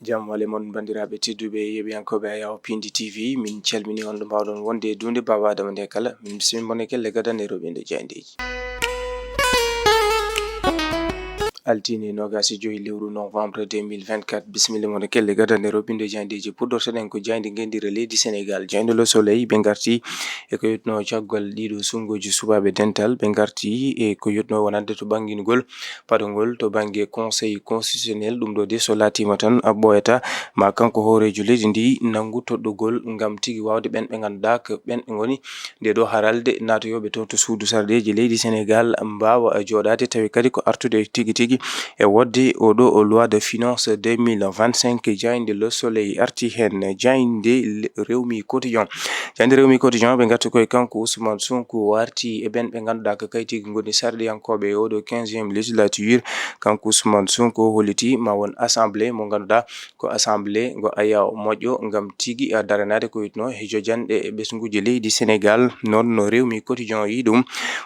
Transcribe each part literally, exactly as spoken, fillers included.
Jam wale mon, banndiraaɓe tedduɓe, yeɓiyankooɓe Ayaw Pindi T V, min calmini on ɗo mbaawɗon wonde e duunde Baaba Adama nde kala. Min bismini mon e kelle gadane rewɓe nde jayndeeji. Altine noogaas e joy lewru novembre deux mille vingt-quatre, bisimilla mon e kelle gadane rewɓe nde jayndeeji. Puɗɗortoɗen ko jaaynde ngenndire leydi Senegaal, jaaynde Le Soleil, ɓe ngarti e ko yotno caggal ɗiɗo sunngooji suɓaaɓe dental, ɓe ngarti e ko yotno wonande to ɓanngingol paɗogol to bannge Conseil constitutionnel. Ɗum ɗo de so laatiima tan, a ɓooyata ma kanko hooreejo leydi ndi nanngu toɗɗugol ngam tigi waawde ɓen ɓe ngannduɗaa ko ɓen ɓe ngoni nde ɗo haralde naatoyooɓe to, to suudu sarɗeeji leydi Senegaal mbaawa jooɗaade, tawi kadi ko artude tigi tigi e woɗde o ɗo o loi de finance deux mille vingt-cinq. Jaaynde Le Soleil arti heen, jaaynde Le-, Rewmi Quotidien. Jaaynde Rewmi Quotidien, ɓe ngarti koye kanko Ousmane Sonko, o arti e ɓen ɓe ngannduɗaa ko kaye tigi ngoni sarɗiyankooɓe e oɗo quinzième législature. Kanko Ousmane Sonko holliti ma won assemblée mo ngannduɗaa ko assemblée ngo ayaw moƴƴo ngam tigi a daranaade ko witno e jojanɗe e ɓesnguuji leydi Senegaal. Noon no Rewmi Quotidien yi ɗum,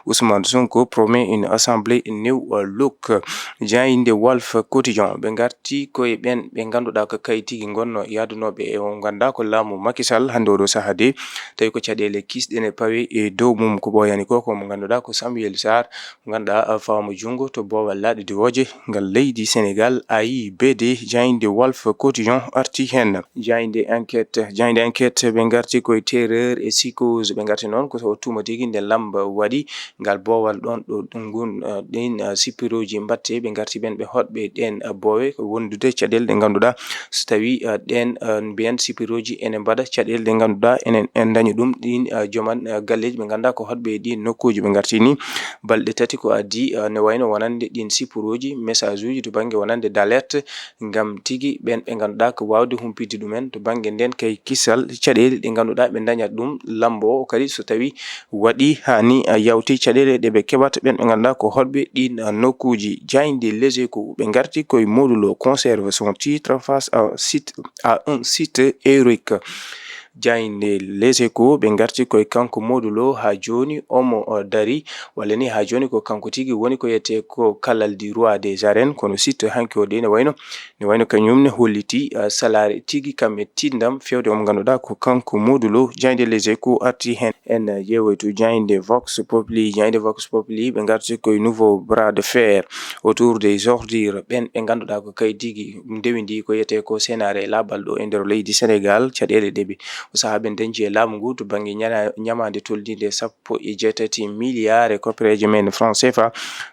Ousmane Sonko promet une assemblée new look. Jaaynde Walf Quotidien, ɓe ngarti koye ɓen ɓe ngannduɗaa ko kaye tigi ngonno yaadunooɓe e o ngannduɗaa ko laamu Macky Sall hannde oɗo sahaa de, tawi ko caɗeele kiisɗe ne pawe e dow mum. Ko ɓooyani ko, ko mo ngannduɗaa ko Samuel Sarr, mo ngannduɗaa fawama junngo to boowal laaɗe diwooje ngal leydi Senegaal, A I B D. Jaaynde Walf Quotidien arti heen. Jaaynde Enquête, jaaynde Enquête, ɓe ngarti koye terreur e psychose, ɓe ngarti noon ko so tuuma tigi nde lamba waɗi ngal boowal ɗon ɗo ngun, eh, ɗin, eh, sippirooji mbatte, ɓe ngarti ɓen ɓe hoɗɓe ɗen, eh, boowe ko wondude caɗeele ɗe ngannduɗaa so tawi, eh, ɗen, eh, mbiyen sippirooji ene mbaɗa caɗeele ɗe ngannduɗaa enen en dañi ɗum. Ɗin, eh, joman, eh, galleeji ɓe ngannduɗaa ko hoɗɓe e ɗin nokkuuji, ɓe ngarti ni balɗe tati ko addi, eh, ne wayno wonande ɗin sippirooji, message uji to bannge wonande d'alerte ngam tigi ɓen ɓe ngannduɗaa ko waawde humpitde ɗumen to bannge nden kay kisal caɗeele ɗe ngannduɗaa ɓe dañat ɗum. Lambo o kadi so tawi waɗi haa ni, a, yawti caɗeele ɗe ɓe keɓata ɓen ɓe ngannduɗaa ko hoɗɓe ɗin, a, nokkuuji. Jaaynde Les Échos, ɓe ngarti koye Modou Lo conserve son titre face à site, à un site héroïque. Jaaynde Les Échos, ɓe ngarti koye kanko Modou Lo, haa jooni omo, o, dari, walla ni haa jooni ko kanko tigi woni ko yetee ko kalal di roi des arènes, kono site hanki o de ne wayno, ne wayno kañum ne holliti, a, salaare tigi kam e tiiɗndam feewde omo ngannduɗaa ko kanko Modou Lo. Jaaynde Les Échos arti heen. En, a, ƴeewoytu jaaynde Vox Populi, jaaynde Vox Populi, ɓe ngarti koye nouveau bras de fer autour des ordures, ɓen ɓe ngannduɗaa ko kaye tigi ndewindi ko yetee ko senaare laaɓal ɗo e nder leydi Senegaal, caɗeele ɗe ɓe o sahaa ɓe dañci e laamu ngu to bannge ñana-, ñamaande tolniinde sappo e jeetati milliards e koppereeje men franc C F A.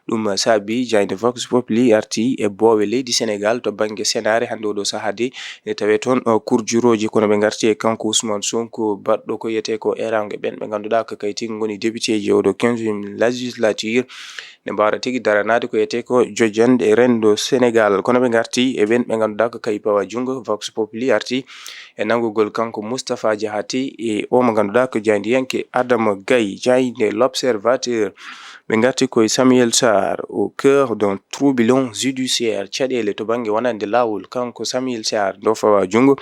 Ɗum saabi jaaynde Vox Populi arti e boowe leydi Senegaal to bannge senaare hannde oɗo sahaa de, ene tawee toon, o, kurjurooji, kono ɓe ngarti e kanko Ousmane Sonko, baɗɗo ko yetee ko erange ɓen ɓe ngannduɗaa ko kaye tigi ngoni députéji oɗo quinzième législature, ne mbaawra tigi daranaade ko yetee ko jojanɗe renndo Senegaal. Kono ɓe ngarti e ɓen ɓe ngannduɗaa ko kaye pawa junngo. Vox Populi arti e nanngugol kanko Moustapha Diakhaté e o mo ngannduɗaa ko jaayndiyanke Adama Gaye. Jaaynde L'Observateur, ɓe ngarti koye Samuel Sarr au cœur d'un tourbillon judiciaire. Caɗeele to bannge wonande laawol, kanko Samuel Sarr ndo fawa junngo.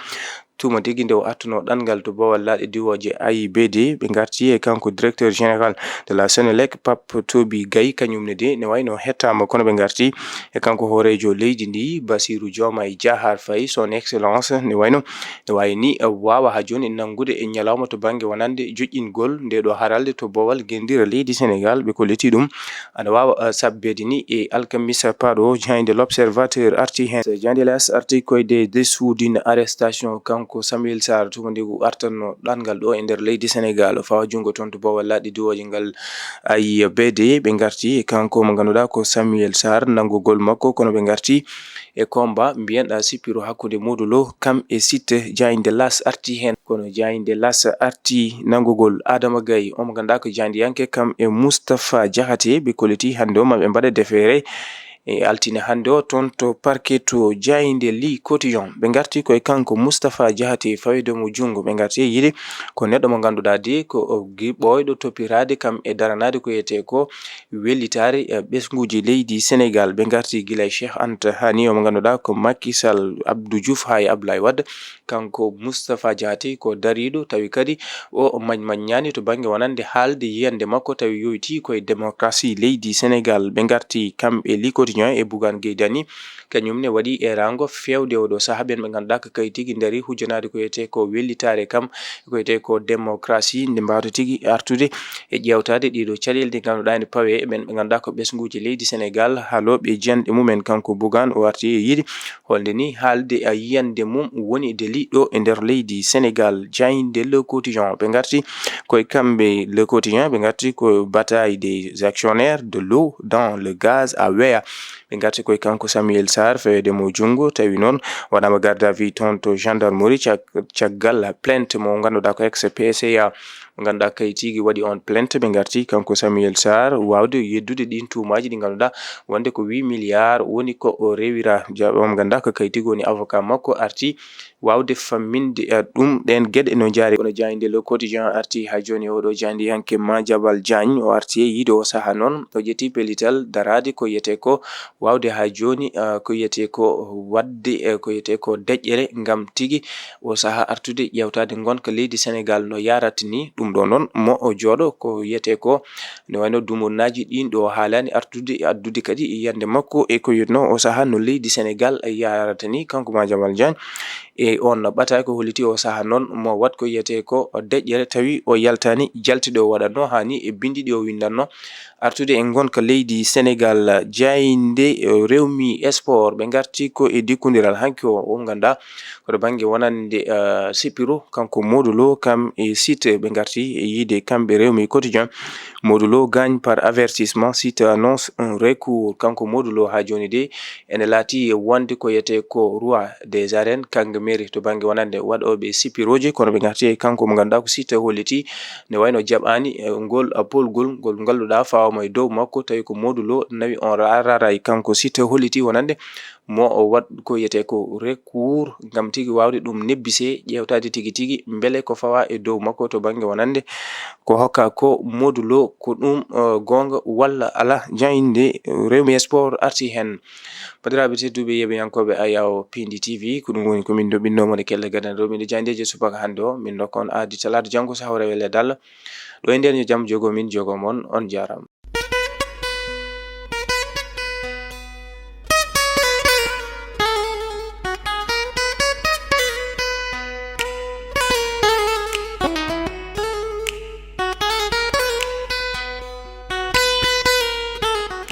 Tuuma tigi nde o artuno ɗanngal to boowal laaɗe diwooje A I B D, ɓe ngarti e kanko directeur général de la Senelec, Pape Toby Gaye, kañum ne de ne wayno hettaama, kono ɓe ngarti e kanko hooreejo leydi ndi, Bassirou Diomaye Diakhar Faye, son excellence, ne wayno ne waawi ni, eh, waawa haa jooni nanngude e ñalawma to bannge wonande joƴƴingol nde ɗo haralde to boowal ngenndire leydi Senegaal, ɓe kolliti ɗum. Ana waawa, eh, sabbeede ni e alkamisa paaɗo o. Jaaynde L'Observateur arti heen. Jaaynde L'As arti koye de, de suudin arrestation kanko Samuel Sarr, tuma nde o artanno ɗanngal ɗo e nder leydi Senegaal, o fawa junngo toon to boowal laaɗe diwooje ngal A I B D. Ɓe ngarti e kanko mo ngannduɗaa ko Samuel Sarr, nanngugol makko, kono ɓe ngarti e combat mbiyanɗaa sippiro hakkunde Modou Lo kam e site. Jaaynde L'As arti heen, kono jaaynde L'As arti nanngugol Adama Gaye, omo ngannduɗaa ko jaayndiyanke, kam e Moustapha Diakhaté, ɓe kolliti hannde o maɓe mbaɗa defeere e altine hannde o toon to parquet to. Jaaynde Le Quotidien, ɓe ngarti koye kanko Moustapha Diakhaté, fawde mo junngo, ɓe ngarti e yiide ko neɗɗo mo ngannduɗaa de ko o gi-, ɓooyɗo toppiraade kam e daranaade ko yetee ko wellitaare, eh, ɓesnguuji leydi Senegaal. Ɓe ngarti gila e Cheikh Anta haa ni, omo ngannduɗaa ko Macky Sall, Abdou Diouf haa e Abdoulaye Wade. Kanko Moustapha Diakhaté ko dariiɗo, tawi kadi o mañmaññaani to bannge wonande haalde yiyannde makko, tawi yowitii koye démocratie leydi Senegaal. Ɓe ngarti kam e Le Quotidien. Quotidien e Bougane Gueye Dany, kañum ne waɗi eeraango feewde oɗo sahaa ɓen ɓe ngannduɗaa ko kayi tigi ndari hujjanaade ko wiyetee ko wellitaare kam, ko wiyetee ko démocratie, nde mbaawata tigi artude e ƴeewtaade ɗiɗo caɗeele ɗe ngannduɗaa ene pawee e ɓen ɓe ngannduɗaa ko ɓesnguuji leydi Senegaal, haalooɓe e jiyanɗe mumen. Kanko Bougane o arti e yiide holnde ni haalde a yiyannde mum woni de liɗɗo e nder leydi Senegaal. Jaaynde Le Quotidien ɓe ngarti koye kamɓe, Le Quotidien ɓe ngarti ko bataille des actionnaires de l'eau dans le gaz à Weah. Ɓe ngarti koye kanko Samuel Sarr, feweede mo junngo, tawi noon waɗaama garde à vue toon to gendarmerie cag-, caggal plainte mo ngannduɗaa ko ex P C A. Mo ngannduɗaa kayi tigi waɗi on plainte, ɓe ngarti kanko Samuel Sarr waawde yeddude ɗin tuumaaji ɗi ngannduɗaa wonde ko huit milliards woni ko o rewira. Ja-, mo ngannduɗaa ko kayi tigi woni avocat makko arti waawde famminde, eh, ɗum ɗeen geɗe no njaari. Kono jaaynde Le Quotidien arti haa jooni, oɗo jaayndiyanke Madiambal Diagne o arti e yiide o sahaa noon o ƴetti pellital daraade ko wiyetee ko waawde haa jooni, eh, ko wiyetee ko waɗde, eh, ko wiyetee ko deƴƴere ngam tigi o sahaa artude ƴeewtaade ngonka leydi Senegaal no yaarata ni. Ɗum ɗo noon mo o jooɗo ko wiyetee ko ne wayno dumonnaaji ɗin ɗo haalaani artude, addude kadi yiyannde makko e ko wiyetnoo o sahaa no leydi Senegaal yaarata ni. Kanko Madiambal Diagne e on ɓataake holliti o sahaa noon mo waɗ ko wiyetee ko deƴƴere tawi o yaltaani jalti ɗo o waɗatnoo haa ni e binndi ɗi o winndatnoo artude e ngonka leydi Senegaal. Jaaynde, eh, Rewmi Sport ɓe ngarti ko e dikkondiral hanki o, o ngannduɗaa ko to bannge wonande, eh, sipiro, kanko Modou Lo kam e site ɓe ngarti e yiide kamɓe Rewmi Quotidien. Modou Lo gagne par avertissement, site annonce un recours. Kanko Modou Lo haa jooni de ene laati wonde ko wiyetee ko roi des arènes, kanko mairie to bannge wonande waɗooɓe sipirooji, kono ɓe ngarti e kanko mo ngannduɗaa ko site holliti ne wayno jaɓaani, eh, ngol, eh, polgol ngol ngannduɗaa fawama e dow makko, tawi ko Modou Lo nawi on ra-, raray. Kanko site holliti wonande mo o waɗ ko wiyetee ko recours ngam tigi waawde ɗum nebbisee, ƴeewtaade tigi tigi mbele ko fawa e dow makko to bannge wonande ko hokka ko Modou Lo, ko ɗum, eh, goonga walla alaa. Jaaynde Rewmi Sport arti heen. Banndiraaɓe tedduɓe yeeɓiyankooɓe Ayaw Pindi T V, ko ɗum woni ko min ndoɓinno mon e kelle gadane ɗo. Min ɗo jaayndeeji subaka hannde o, min ndokka on aadi talaata janngo so hawre wele dalla. Ɗo e nder yo jam jogo min, jogo mon, on jaaraama.